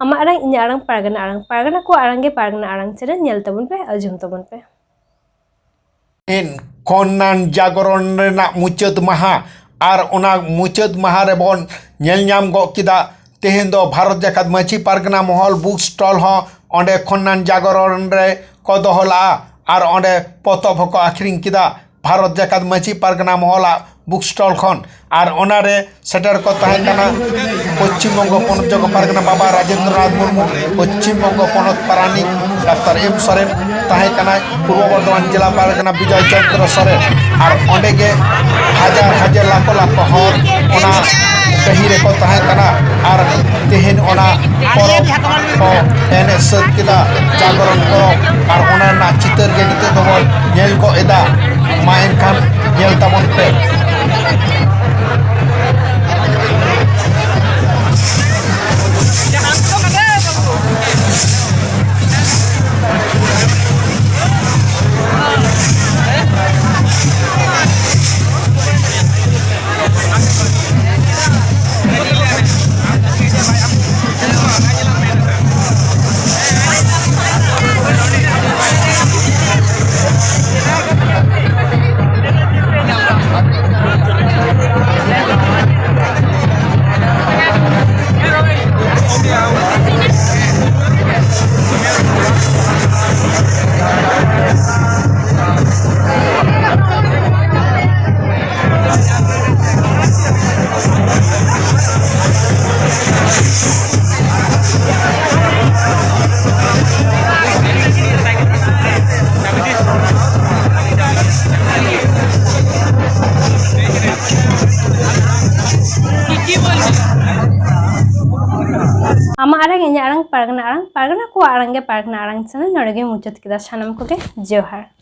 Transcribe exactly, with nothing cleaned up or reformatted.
ᱟᱢᱟᱜ ᱟᱲᱟᱝ, ᱤᱧᱟᱹᱜ ᱟᱲᱟᱝ, ᱯᱟᱨᱜᱟᱱᱟ ᱟᱲᱟᱝ, ᱯᱟᱨᱜᱟᱱᱟ ᱠᱚᱣᱟᱜ ᱟᱲᱟᱝ ᱜᱮ ᱯᱟᱨᱜᱟᱱᱟ ᱟᱲᱟᱝ ᱪᱮᱱᱮᱞ ᱧᱮᱞ ᱛᱟᱵᱚᱱ ᱯᱮ, ᱟᱸᱡᱚᱢ ᱛᱟᱵᱚᱱ ᱯᱮ᱾ ᱠᱷᱚᱱᱱᱟᱱ ᱡᱟᱜᱚᱨᱚᱱ ᱨᱮᱱᱟᱜ ᱢᱩᱪᱟᱹᱫ ᱢᱟᱦᱟ ᱟᱨ ᱚᱱᱟ ᱢᱩᱪᱟᱹᱫ ᱢᱟᱦᱟ ᱨᱮᱵᱚᱱ ᱧᱮᱞ ᱧᱟᱢ ᱜᱚᱫ ᱠᱮᱫᱟ᱾ ᱛᱮᱦᱮᱧ ᱫᱚ ᱵᱷᱟᱨᱚᱛ ᱡᱟᱠᱟᱛ ᱢᱟᱹᱡᱷᱤ ᱯᱟᱨᱜᱟᱱᱟ ᱢᱚᱦᱚᱞ ᱵᱩᱠ ᱥᱴᱚᱞ ᱦᱚᱸ ᱚᱸᱰᱮ ᱠᱷᱚᱱᱱᱟᱱ ᱡᱟᱜᱚᱨᱚᱱ ᱨᱮ ᱠᱚ ᱫᱚᱦᱚ ᱞᱟᱜᱼᱟ ᱟᱨ ᱚᱸᱰᱮ ᱯᱚᱛᱚᱵ ᱦᱚᱸᱠᱚ ᱟᱹᱠᱷᱨᱤᱧ ᱠᱮᱫᱟ ᱵᱷᱟᱨᱚᱛ ᱡᱟᱠᱟᱛ ᱢᱟᱹᱡᱷᱤ ᱯᱟᱨᱜᱟᱱᱟ ᱢᱚᱦᱚᱞᱟᱜ ᱵᱩᱠ ᱥᱴᱚᱞ ᱠᱷᱚᱱ᱾ ᱟᱨ ᱚᱱᱟᱨᱮ ᱥᱮᱴᱮᱨ ᱠᱚ ᱛᱟᱦᱮᱸ ᱠᱟᱱᱟ ᱯᱚᱪᱷᱤᱢ ᱵᱚᱝᱜᱚ ᱯᱚᱱᱚᱛ ᱡᱚᱜᱚ ᱯᱟᱨᱜᱟᱱᱟ ᱵᱟᱵᱟ ᱨᱟᱡᱮᱱᱫᱨᱚᱱᱟᱛᱷ ᱢᱩᱨᱢᱩ, ᱯᱚᱪᱷᱤᱢ ᱵᱚᱝᱜᱚ ᱯᱚᱱᱚᱛ ᱯᱟᱨᱟᱱᱤᱠ ᱰᱟᱠᱛᱟᱨ ᱮᱢ ᱥᱚᱨᱮᱱ, ᱛᱟᱦᱮᱸ ᱠᱟᱱᱟᱭ ᱯᱩᱨᱵᱚ ᱵᱚᱨᱫᱷᱚᱢᱟᱱ ᱡᱮᱞᱟ ᱯᱟᱨᱜᱟᱱᱟ ᱵᱤᱡᱚᱭ ᱪᱚᱱᱫᱨᱚ ᱥᱚᱨᱮᱱ᱾ ᱟᱨ ᱚᱸᱰᱮ ᱜᱮ ᱦᱟᱡᱟᱨ ᱦᱟᱡᱟᱨ ᱞᱟᱠᱷᱚ ᱞᱟᱠᱷᱚ ᱦᱚᱲ ᱚᱱᱟ ᱰᱟᱹᱦᱤ ᱨᱮᱠᱚ ᱛᱟᱦᱮᱸ ᱠᱟᱱᱟ᱾ ᱟᱨ ᱛᱮᱦᱮᱧ ᱚᱱᱟ ᱯᱚᱨᱚᱵᱽ ᱠᱚ ᱮᱱᱮᱡ ᱥᱟᱹᱛ ᱠᱮᱫᱟ, ᱡᱟᱜᱚᱨᱚᱱ ᱯᱚᱨᱚᱵᱽ, ᱟᱨ ᱚᱱᱟ ᱨᱮᱱᱟᱜ ᱪᱤᱛᱟᱹᱨ ᱜᱮ ᱱᱤᱛᱚᱜ ᱫᱚᱵᱚᱱ ᱧᱮᱞ ᱜᱚᱫ ᱮᱫᱟ᱾ ᱢᱟ ᱮᱱᱠᱷᱟᱱ ᱧᱮᱞ ᱛᱟᱵᱚᱱ ᱯᱮ᱾ ᱟᱢᱟᱜ ᱟᱲᱟᱝ, ᱤᱧᱟᱹᱜ ᱟᱲᱟᱝ, ᱯᱟᱨᱜᱟᱱᱟ ᱟᱲᱟᱝ, ᱯᱟᱨᱜᱟᱱᱟ ᱠᱚᱣᱟᱜ ᱟᱲᱟᱝ ᱜᱮ ᱯᱟᱨᱜᱟᱱᱟ ᱟᱲᱟᱝ ᱪᱮᱱᱮᱞ ᱱᱚᱰᱮ ᱜᱮ ᱢᱩᱪᱟᱹᱫ ᱠᱮᱫᱟ᱾ ᱥᱟᱱᱟᱢ ᱠᱚᱜᱮ ᱡᱚᱦᱟᱨ᱾